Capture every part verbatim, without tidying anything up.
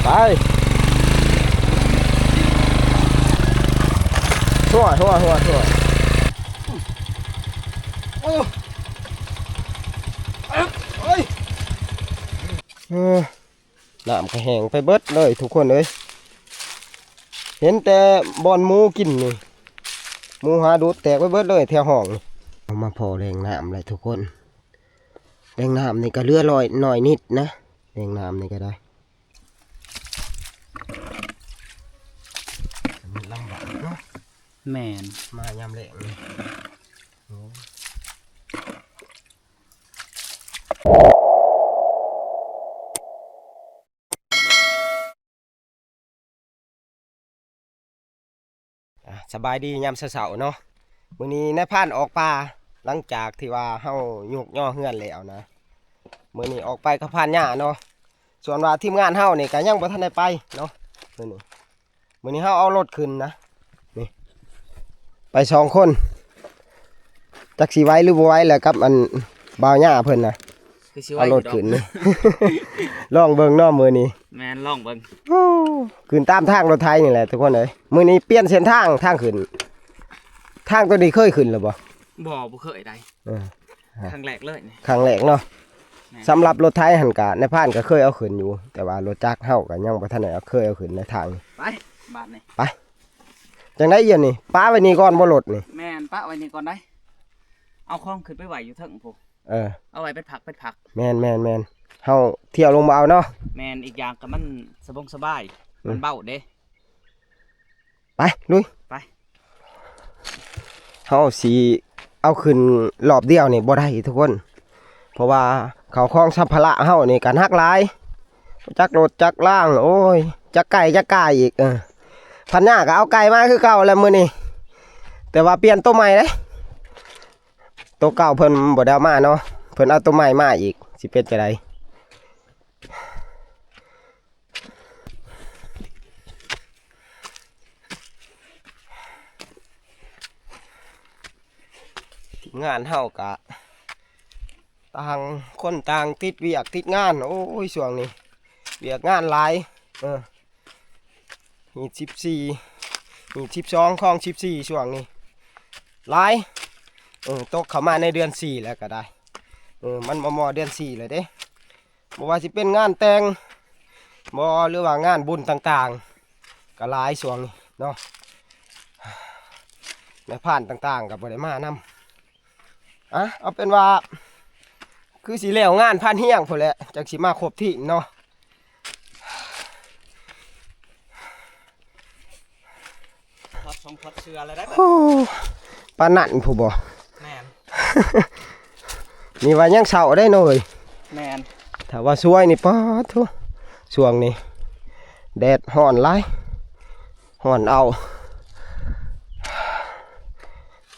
ไป หัว หัว หัว หัว โอ้ เอ้ย เออ น้ำก็แห้งไปเบิดเลยทุกคนเอ้ย เห็นแต่บ่อนหมูกินนี่ หมูหาดูดแตกไปเบิดเลยแถวห้องนี่ เอามาพอแหล่งน้ำเลยทุกคน แหล่งน้ำนี่ก็เหลือน้อย น้อยนิดนะ แหล่งน้ำนี่ก็ได้ มันลำบากเนาะ แม่น มายามแล้งนี่ โอ้ อ่ะ สบายดียามเช้าๆเนาะ มื้อนี้นายพรานออกป่า หลังจากที่ว่าเฮายกยอเฮือนแล้วนะ มื้อนี้ออกไปกับพรานย่าเนาะ ส่วนว่าทีมงานเฮานี่ก็ยังบ่ทันได้ไปเนาะ มื้อนี้ มื้อนี้เฮาเอารถขึ้นนะ นี่ ไปสองคน จักสิไหวหรือบ่ไหวแล้วกับอันบ่าวย่าเพิ่นนะ คือสิไหว เอารถขึ้นนี่ ลองเบิ่งเนาะมื้อนี้ แม่น ลองเบิ่ง โอ้ ขึ้นตามทางรถไถนี่แหละทุกคนเอ้ย มื้อนี้เปลี่ยนเส้นทาง ทางขึ้น ทางตัวนี้เคยขึ้นแล้วบ่ บ่ บ่เคยได้ เออ ครั้งแรกเลยนี่ ครั้งแรกเนาะ แม่น สำหรับรถไถหั่นกะนายพรานก็เคยเอาขึ้นอยู่ แต่ว่ารถจักรเฮาก็ยังบ่ทันได้เอา เคยเอาขึ้นในทาง ไป บาดนี่ ไป จังได๋เดี๋ยวนี้ ปะไว้นี่ก่อนบ่รถนี่ แม่น ปะไว้นี่ก่อนได้ เอาของขึ้นไปไว้อยู่เทิงพุ้น เออ เอาไว้เป็นผักเป็นผัก แม่น แม่น แม่น เฮาเที่ยวลงมาเอาเนาะ แม่น อีกอย่างก็มันสบงสบาย อืม มันเบาเด้ ไป ลุย ไป เฮาสิเอาขึ้นรอบเดียวนี่บ่ได้ทุกคน เพราะว่าเข้าของสัมภาระเฮานี่ก็หนักหลาย จักรถจักรล่าง โอ้ย จักไก่จักกาอีก เออ พรานย่าก็เอาไก่มาคือเก่าแล้วมื้อนี้ แต่ว่าเปลี่ยนตัวใหม่เด้ ตัวเก่าเพิ่นบ่ได้เอามาเนาะ เพิ่นเอาตัวใหม่มาอีก สิเป็นจั่งใด ทีมงานเฮากะ ต่างคนต่างติดเวียกติดงาน โอ้ย ช่วงนี้ เวียกงานหลาย เออ ฮีทสิบสี่ ฮีทสิบสอง คองสิบสี่ ช่วงนี้ หลาย เออ ตกเข้ามาในเดือนสี่แล้วก็ได้ เออ มันมอมอเดือนสี่แล้วเด้ บ่ว่าสิเป็นงานแต่ง บ่ หรือว่างานบุญต่างๆ ก็หลายช่วงนี้เนาะ นายพรานต่างๆ ก็บ่ได้มานำ อ่ะ เอาเป็นว่า คือสิแล้วงานพานเฮียงพู้นแหละ จั่งสิมาครบทีมเนาะ ถอดสองถอดเสื้อแล้วได้บัด โอ้ ปานนั้นพู้นบ่ แม่น นี่ว่ายังเช้าได้เนาะเฮ้ย แม่น ถ้าว่าสวยนี่ ป๊าดโธ่ ช่วงนี้ แดดร้อนหลาย ร้อนเอา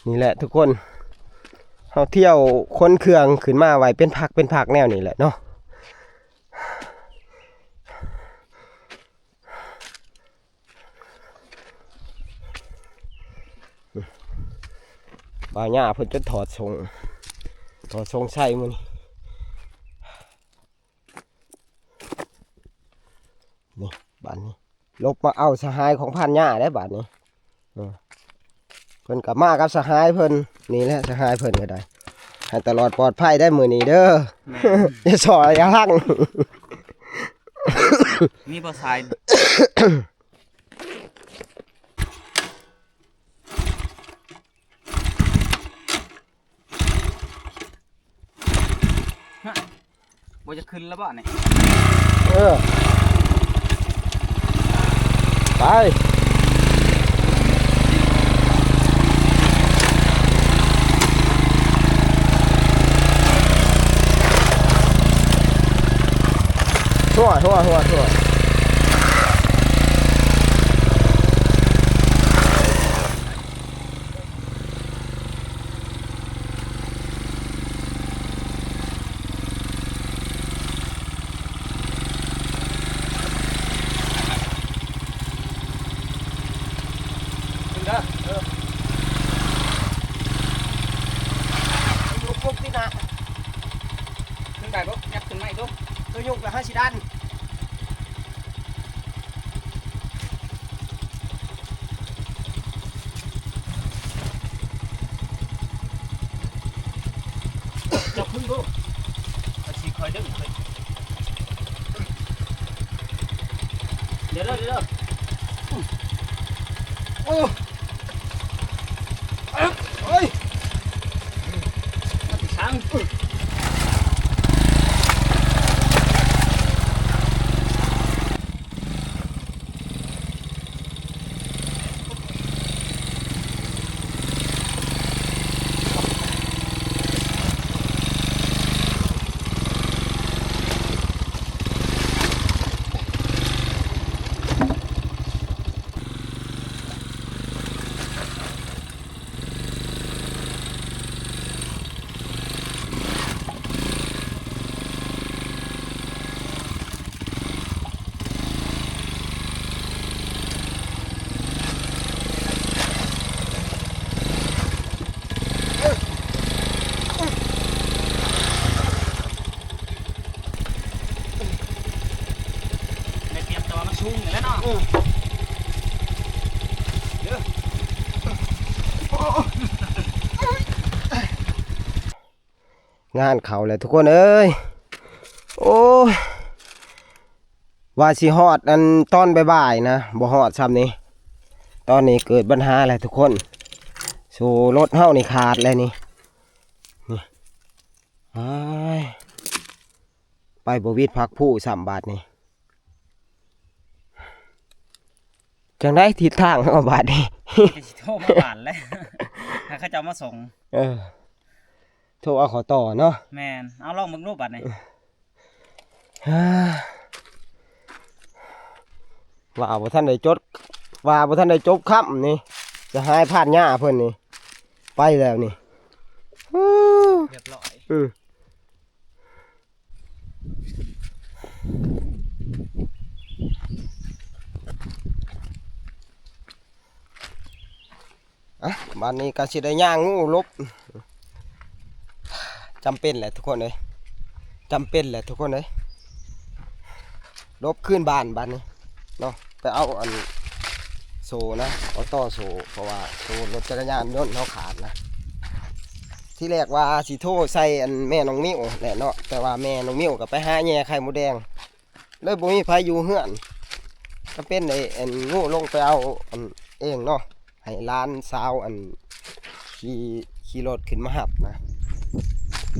นี่แหละทุกคน เฮาเที่ยวขนเครื่องขึ้นมาไว้เป็นผักเป็นผักแนวนี้แหละเนาะ บ่าวย่าเพิ่นจะถอดส่ง ถอดส่งใส่มื้อนี้ นี่ บาดนี้ ลบมาเอาสหายของพรานย่าได้บาดนี้ เออ เพิ่นก็มากับสหายเพิ่น นี่แหละสหายเพิ่นก็ได้ ให้ตลอดปลอดภัยได้มื้อนี้เด้อ แม่น อย่าสอยอย่าหัง มีบ่สาย ฮะ บ่จะขึ้นแล้วบ่เนี่ย เออ ไป หัว หัว หัว หัว ขึ้นเด้อ เออ ยกพวกที่หน้า ขึ้นไปปุ๊บ ยับขึ้นมาอีกปุ๊บ ตัวยกแล้วห้าสิดัน ดี๋ยวเด้อเดี๋ยวเด้อโอ้เอ้ยมาติดช้าง ได้เปรียบแต่ว่ามันสูงอยู่แล้วเนาะ เออ เด้อ งานเขาแหละทุกคนเอ้ย โอ้ย ว่าสิฮอดอันตอนบ่ายๆนะ บ่ฮอดซ้ำนี้ ตอนนี้เกิดปัญหาแล้วทุกคน โซ่รถเฮานี่ขาดแล้วนี่ นี่ อ้าย ไปบ่วิดผักผู้ซ้ำบาดนี่ จังได๋ทิศทางเฮาบาดนี่ จะสิโทรมาบ้านแล้ว ให้เขาเจ้ามาส่ง เออ โทรเอาเขาต่อเนาะ แม่น เอาลองเบิ่งดูบาดนี่ ว่าบ่ทันได้จด ว่าบ่ทันได้จบคำนี่ จะหายพลาดหญ้าเพิ่นนี่ ไปแล้วนี่ ฮู้ เรียบร้อย อืม อ่ะ บาดนี้ก็สิได้ย่างงูหลบ จำเป็นแหละทุกคนเอ้ย จำเป็นแหละทุกคนเอ้ย หลบคืนบ้านบาดนี้เนาะ ไปเอาอันโซ่นะ เอาต่อโซ่ เพราะว่าโซ่รถจักรยานยนต์เฮาขาดนะ ทีแรกว่าสิโทรใส่อันแม่น้องมิวแหละเนาะ แต่ว่าแม่น้องมิวก็ไปหาแย่ไข่มดแดง เลยบ่มีไผอยู่เฮือน ก็เป็นไอ้อันงูลงไปเอาอันเองเนาะ ให้หลานสาวอันขี่ ขี่รถขึ้นมาฮับนะ โ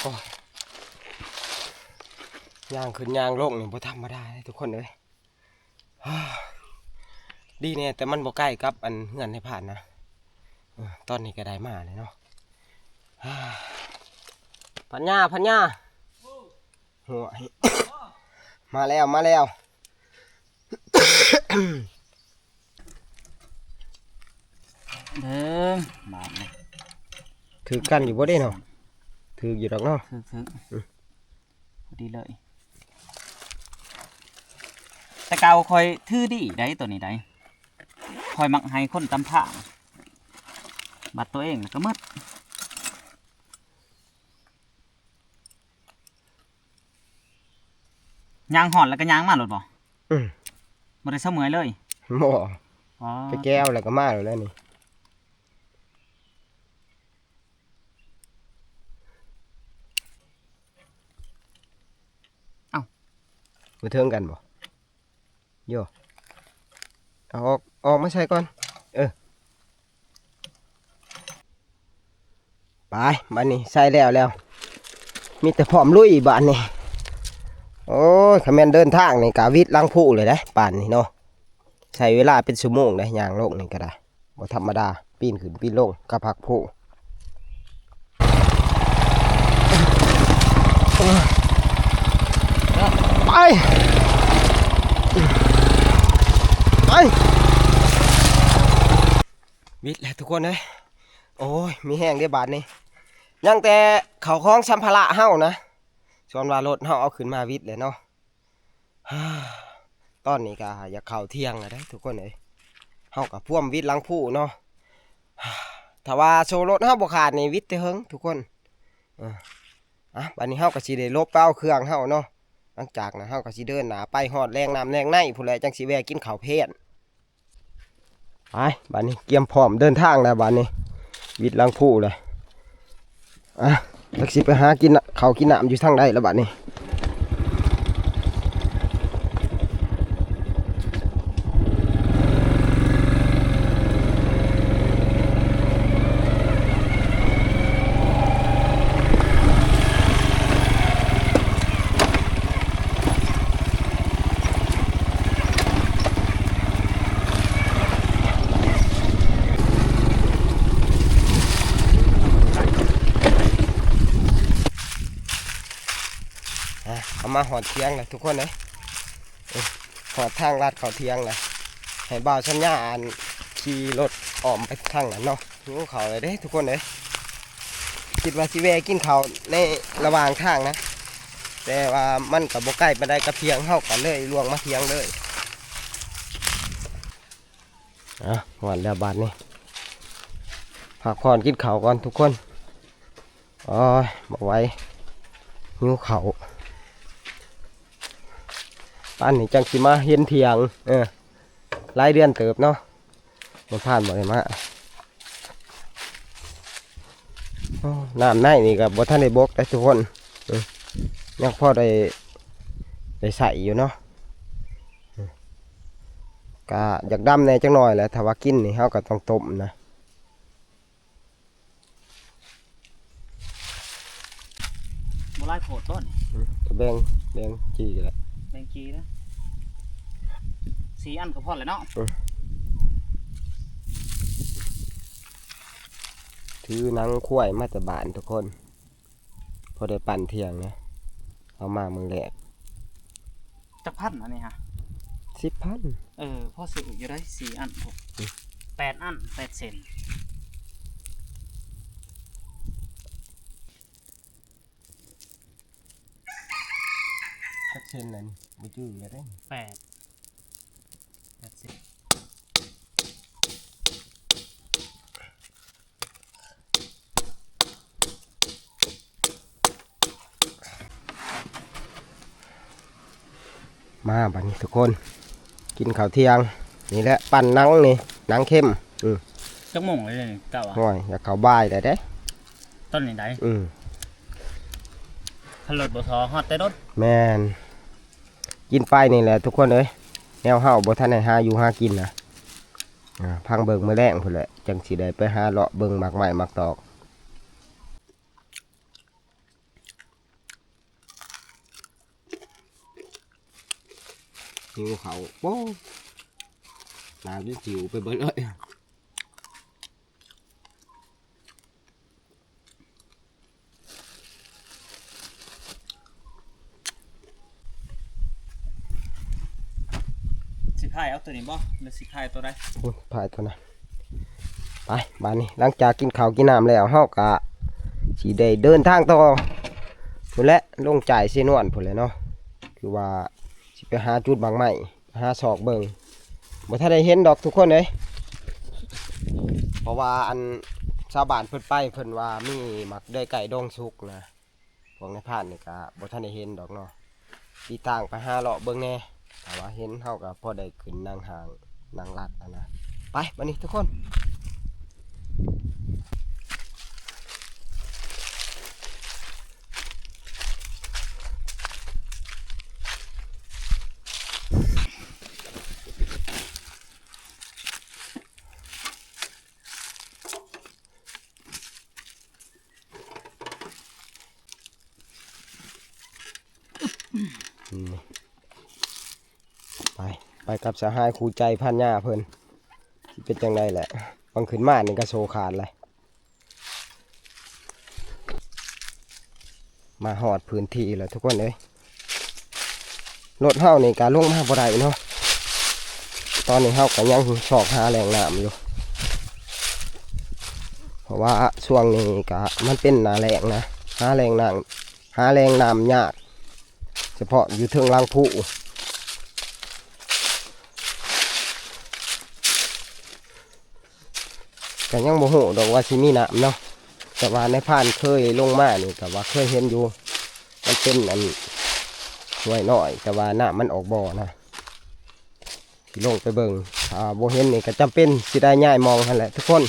อ้ย ย่างขึ้นย่างลงนี่บ่ธรรมดาเลยทุกคนเอ้ย ดีแน่แต่มันบ่ใกล้กับอันเฮือนในพรานนะ เออ ตอนนี้ก็ได้มาเลยเนาะ พันยา พันยา โอ้ย มาแล้ว มาแล้ว เด้อบาดนี่ ถือกันอยู่บ่ได้เนาะ ถืออยู่ดอกเนาะ ถือ ถือ อืม พอดีเลย แต่เก่าค่อยถือดีได้ตัวนี้ได้ ค่อยมักให้คนตำผ้า บัดตัวเองก็หมด ย่างฮอดแล้วก็ย่างมาโลดบ่ อืม บ่ได้เซาเมื่อยเลย บ่ อ๋อ ไปแก้วแล้วก็มาแล้วแหละนี่ เอ้า บ่เทิงกันบ่ โย เอาออก ออกมาใส่ก่อน เออ ไป บาดนี้ใส่แล้วแล้ว มีแต่พร้อมลุยบาดนี้ โอ้ย คันแม่นเดินทางนี่กะวิดหลังผู้เลยเด้ ป่านนี้เนาะ ใช้เวลาเป็นชั่วโมงเด้ ย่างลงนี่ก็ได้ บ่ธรรมดา ปีนขึ้นปีนลงกับผักผู้ ไป ไป วิดแล้วทุกคนเอ้ย โอ้ย มีแฮงเด้บาดนี้ ยังแต่เข้าของสัมภาระเฮานะ ส่วนว่ารถเฮาเอาขึ้นมาวิดเลยเนาะ ตอนนี้ก็อยากเข้าเที่ยงแล้วเด้อทุกคนเอ้ย เฮาก็พ่วมวิดหลังผู้เนาะ ถ้าว่าโซ่รถเฮาบ่ขาดนี่วิดแต่เฮิงทุกคน เออ อ่ะ บัดนี้เฮาก็สิได้ลบไปเอาเครื่องเฮาเนาะ หลังจากนั้นเฮาก็สิเดินหน้าไปฮอดแหล่งน้ำแหล่งในพู้นแหละ จั่งสิแวะกินข้าวเพลน ไป บัดนี้เตรียมพร้อมเดินทางแล้วบัดนี้ วิดหลังผู้เลย อ่ะ จักสิไปหากินน่ะ ข้าวกินน้ำอยู่ทางใดแล้วบัดนี้ อ่ะ เอามาฮอดเถียงแล้วทุกคนเอ้ย เอ้ย ฮอดทางลัดเข้าเถียงแล้ว ให้บ่าวสัญญาอันขี่รถอ้อมไปทางนั้นเนาะ หิวข้าวเลยเด้ทุกคนเอ้ย คิดว่าสิแวะกินข้าวในระหว่างทางนะ แต่ว่ามันก็บ่ไกลปานใดกับเถียง เฮาก็เลยล่วงมาเถียงเลย อ่ะ ฮอดแล้วบัดนี้ พักผ่อนกินข้าวก่อนทุกคน โอ้ย บ่ไหว หิวข้าว ปานนี้จังสิมาเห็นเถียง เออ หลายเดือนเติบเนาะ บ่ผ่านบ่ได้มา โอ้ น้ำในนี่ก็บ่ทันได้บกเด้ทุกคน เออ ยังพอได้ ได้ใช้อยู่เนาะ เออ ก็อยากดำแหน่จักหน่อยแหละ ถ้าว่ากินนี่เฮาก็ต้องต้มนะ บ่หลายโพดบ่นี่ อืม ก็แบ่ง แบ่งจีก็ได้ แบ่งจีนะ สี่อันก็พอแล้วเนาะ ถือหนังควายมาแต่บ้านทุกคน พอได้ปั่นเถียงนะ เอามามื้อแรก จักพันอันนี้ฮะ สิบพัน เออ พอซื้ออยู่ได้สี่อันพุ้น อืม แปดอัน แปดเซน จักเซนนั่นบ่จื้อก็ได้ แปด แปดเซน มาบัดนี้ทุกคน กินข้าวเที่ยง นี่แหละปั่นหนังนี่ หนังเข้ม อืม จักโมงเลยนี่เจ้าอ่ะ โอ้ย อยากเข้าบ่ายแล้วเด้ ตอนนี้ได๋ อืม คันรถบ่ทอฮอดแต่รถ แม่น กินไปนี่แหละทุกคนเอ้ย แนวเฮาบ่ทันได้หาอยู่หากินนะ อ่า พังเบิ่งมื้อแลงพุ้นแหละ จังสิได้ไปหาเลาะเบิ่งหมากไม้หมากตอก หิวข้าว โป๊ะ หน้าจนสิวไปเบิดเลย สิพายเอาตัวนี้บ่หรือสิพายตัวใด โอ้ย พายตัวนั้น ไป บาดนี้ หลังจากกินข้าวกินน้ำแล้ว เฮากะสิได้เดินทางต่อพุ้นแหละ ลงจ่ายเซนวนพุ้นแหละเนาะ คือว่าสิไปหาจุดหมากไม้ หาซอกเบิ่ง บ่ทันได้เห็นดอกทุกคนเอ้ย เพราะว่าอันชาวบ้านเพิ่นไป เพิ่นว่ามีหมากเดือยไก่ดองสุกนะ พวกนายพรานนี่กะบ่ทันได้เห็นดอกเนาะ ติดตามไปหาเลาะเบิ่งแหน่ ถ้าว่าเห็นเฮากะพอได้ขึ้นนั่งห้างนั่งลัดหั้นนะ ไป บาดนี้ทุกคน อืม ไป ไปกับสหายคู่ใจพรานยาเพิ่น สิเป็นจั่งใดแหละ บังขึ้นมานี่กะโซ่ขาดเลย มาฮอดพื้นที่แล้วทุกคนเอ้ย รถเฮานี่กะลงมาบ่ได้เนาะ ตอนนี้เฮากะยังซอกหาแหล่งน้ำอยู่ เพราะว่าช่วงนี้กะมันเป็นหน้าแล้งนะ หาแหล่งน้ำ หาแหล่งน้ำยาก เฉพาะอยู่เทิงหลังภู กะยังบ่ฮู้ดอกว่าสิมีน้ำเนาะ แต่ว่านายพรานเคยลงมานี่กะว่าเคยเห็นอยู่ มันเป็นอันห้วยน้อย แต่ว่าน้ำมันออกบ่อนะ สิลงไปเบิ่ง ถ้าบ่เห็นนี่ก็จำเป็นสิได้ย้ายหม่องหั่นแหละทุกคน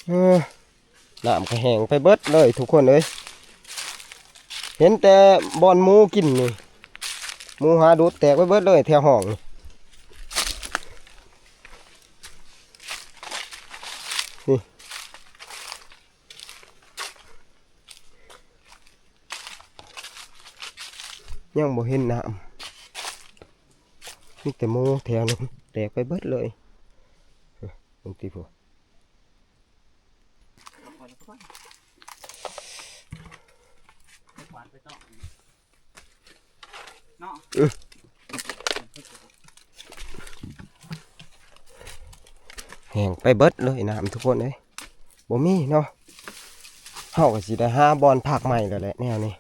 เออ น้ำก็แห้งไปเบิดเลยทุกคนเอ้ย เห็นแต่บ่อนหมูกินนี่ หมูหาดูดแตกไปเบิดเลยแถวห้องนี่ นี่ ยังบ่เห็นน้ำ มีแต่หมูแถวนี้แตกไปเบิดเลย เบิ่งติพุ้น เนาะ แห้งไปเบิดเลยน้ำทุกคนเอ้ย บ่มีเนาะ เฮาก็สิได้หาบ่อนพักใหม่แล้วแหละแนวนี้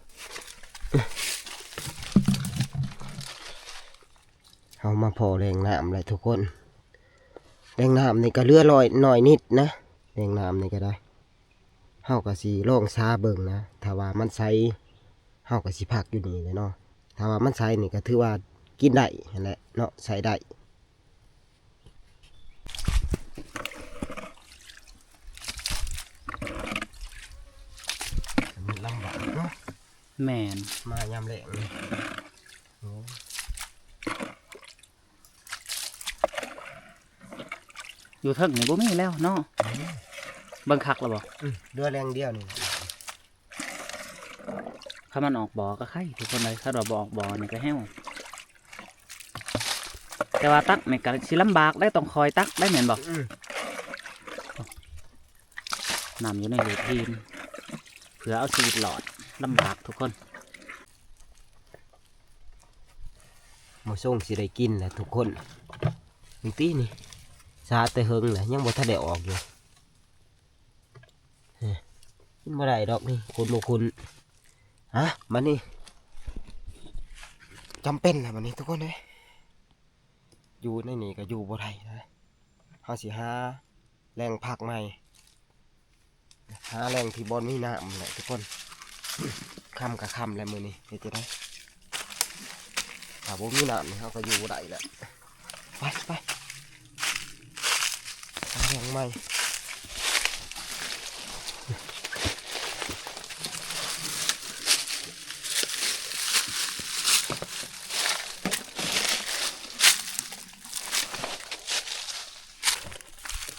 เฮามาพ้อแหล่งน้ำแล้วทุกคน แหล่งน้ำนี่ก็เหลือน้อย น้อยนิดนะ แหล่งน้ำนี่ก็ได้ เฮาก็สิลองซาเบิ่งนะ ถ้าว่ามันใส เฮาก็สิพักอยู่นี่แหละเนาะ ถ้าว่ามันใสนี่ก็ถือว่ากินได้หั้นแหละเนาะ ใช้ได้ มันลำบากเนาะ แม่น มายามแล้งนี่ โอ้ อยู่เทิงนี่บ่มีแล้วเนาะ เบิ่งคักแล้วบ่ อืม เหลือแหล่งเดียวนี่ คันมันออกบ่อก็ไคทุกคนเลย คันว่าบ่ออกบ่อนี่ก็แห้ว แต่ว่าตักนี่ก็สิลำบากได้ ต้องคอยตักได้แม่นบ่ อืม น้ำอยู่ในรูทีน เพื่อเอาชีวิตรอด ลำบากทุกคน มื้อส่งสิได้กินแหละทุกคน นี่ตินี่ ซาแต่เฮิงแหละ ยังบ่ทันได้ออกอยู่ เฮ้ย กินบ่ได้ดอกนี่ คุณบ่คุณ ฮะ มานี่ จำเป็นแหละบัดนี้ทุกคนเอ้ย อยู่ในนี่ก็อยู่บ่ได้นะ เฮาสิหาแหล่งพักใหม่ หาแหล่งที่บ่มีน้ำแหละทุกคน ค่ำก็ค่ำแล้วมื้อนี้ เฮ็ดจั่งใด ถ้าบ่มีน้ำนี่เฮาก็อยู่บ่ได้แหละ ไป ไป หาแหล่งใหม่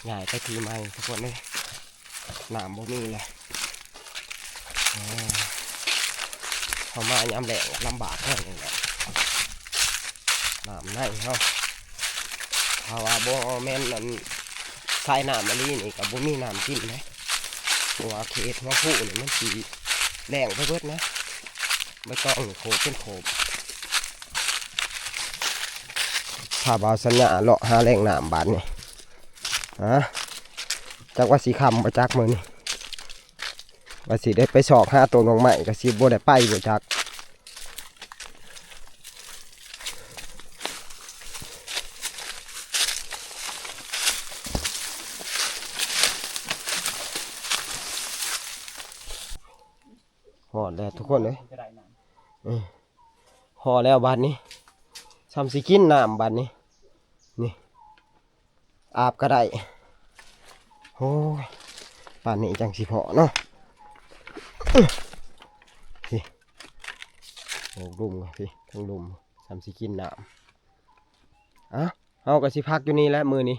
ย้ายไปที่ใหม่ทุกคนเอ้ย น้ำบ่มีเลย เออ เข้ามายามแล้งลำบากแฮงนี่แหละ น้ำในเฮา ถ้าว่าบ่แม่นอันสายน้ำอันนี้นี่ก็บ่มีน้ำกินนะ เพราะว่าเขตหัวภูนี่มันสิแล้งไปเบิดนะ ใบตองนี่โขบเป็นโขบ พาบ่าวสัญญาเลาะหาแหล่งน้ำบาดนี่ ฮะ จักว่าสิค่ำบ่จักมื้อนี้ ว่าสิได้ไปซอกหาต้นดอกไม้ ก็สิบ่ได้ไปบ่จัก ฮอดแล้วทุกคนเอ้ย เออ ฮอดแล้วบาดนี้ ส่ำสิกินน้ำบาดนี้ นี่ อาบก็ได้ โอ้ย ปานนี้จังสิพอเนาะ อื้อ พี่ โอ้ ลุ่มก่อนพี่ ทั้งลุ่ม ส่ำสิกินน้ำ อ่ะ เฮาก็สิพักอยู่นี่แหละมื้อนี้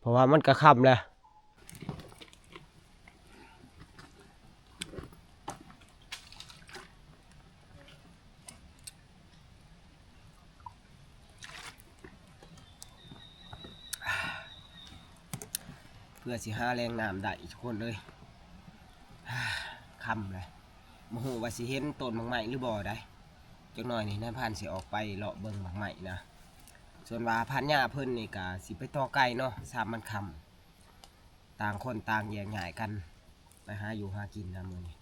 เพราะว่ามันก็ค่ำแล้ว เพื่อสิหาแหล่งน้ำได้ทุกคนเลย ค่ำเลย บ่ฮู้ว่าสิเห็นต้นหมากไม้หรือบ่ได้ จักหน่อยนี่นายพรานสิออกไปเลาะเบิ่งหมากไม้นะ ส่วนว่าพรานย่าเพิ่นนี่ก็สิไปต่อไก่เนาะ ซามมันค่ำ ต่างคนต่างแยกย้ายกัน ไปหาอยู่หากินนะมื้อนี้